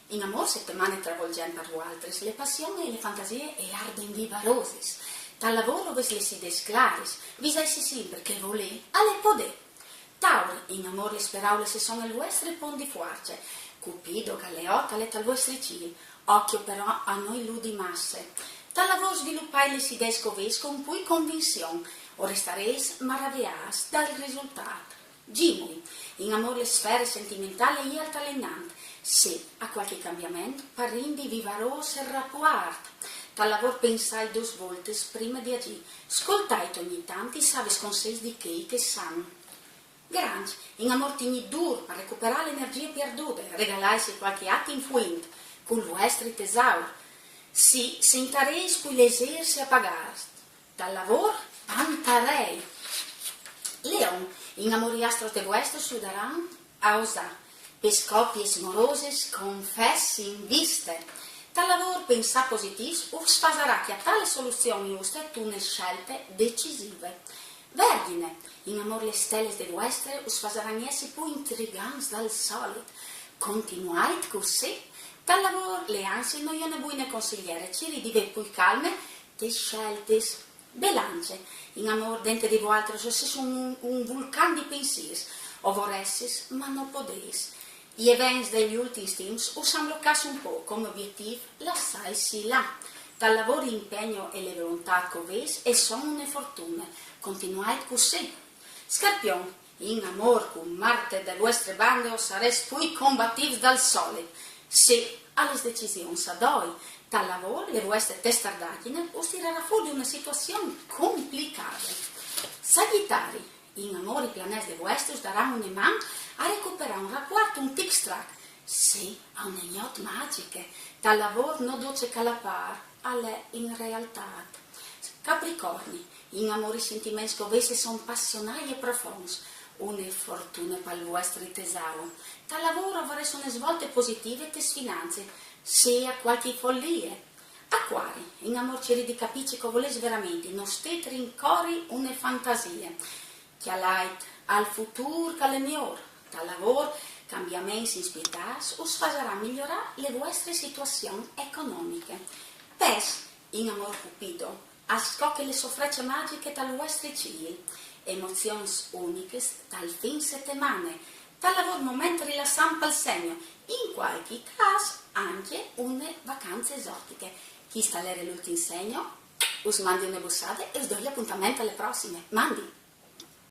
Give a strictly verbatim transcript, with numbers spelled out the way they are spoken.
In amôr, setemane travolgente par vualtris, le passion e le fantasie e arden vivarosis. Tal lavôr o vês lis ideis claris, visait simpri che volê al è podê. Taur, in amôr lis peraulis a son il vuestri pont di fuarce. Cupido, galeot, al è tal vuestri cîl. Ocjo però a no iludi masse. Tal lavôr svilupait lis ideis che o vês cun plui convinzion, o restarês maraveâts dal risultât. Gimui, in amôr le sfere sentimentâl e je altalenant. Sì a cualchi cambiament par rindi vivarôs il rapuart. Tal lavôr pensait dôs voltis prime di agjî. Scoltait ogni tant i savis conseis di chei che a san. Granç, in amôr tignît dûr par recuperâ le energie pierdude, regalaitsi cualchi atim fuint cul vuestri tesaur. Sì, si sentarês plui lizêrs e apagâts. Tal lavôr, pantarei. Leon, in amôr i astris vuestris us judaran a osâ. Pes copiis morosis, confès in viste. Tal lavôr pensâ positîf us fasarà cjatâ le soluzion juste tune sielte decisive. Vergjine, in amôr lis stelis vuestris us fasaran jessi plui intrigants dal solit. Continuait cussì. Tal lavôr le ansie no je une buine consigliere, cirît di vê plui calme tes sieltis. Belance, in amôr dentri di vualtris o sês un, un vulcan di pensîrs, o voressis ma no podês. I events dai ultins timps us àn blocâts un pôc, come obietîf lassaitsi lâ. Tal lavôr l'impegno e le volontât che o vês e son une fortune. Continuait cussì. Scarpion, in amôr, cun Marte de vuestre bande o sarês plui combatîfs dal solit. Sì a lis decisions a doi. Tal lavôr le vuestre testardagjine us tirarà fûr di une situazion complicade. Sagjitari, in amôr i planets de vuestris us daran une man a recuperâ un rapuart un tic strac. Sì a une gnot magjiche. Tal lavôr no dut ce che al par al è in realtât. Capricorni, in amôr i sentiments che o vês a son passionâi e profonts. Une fortune pal vuestri tesaur. Tal lavôr o varês une svolte positive tes financis. Sì a cualchi folie. Acuari, in amôr cirît di capî ce che o volês verementri, no stêt rincori une fantasie. Cjalait al futûr che al è miôr. Tal lavôr, cambiaments inspietâts us fasaran miorâ le vuestre situazion economiche. Pes, in amôr, Cupido al scoche le sô frece magjiche tal vuestri cîl. Emozions unichis tal fin setemane. Tal lavôr moment rilassant pal segno, in cualchi câs ancje une vacance esotiche. Chest al jere l'ultin segno. Us mandi une bussade e us doi l'apontament a le prossime. Mandi!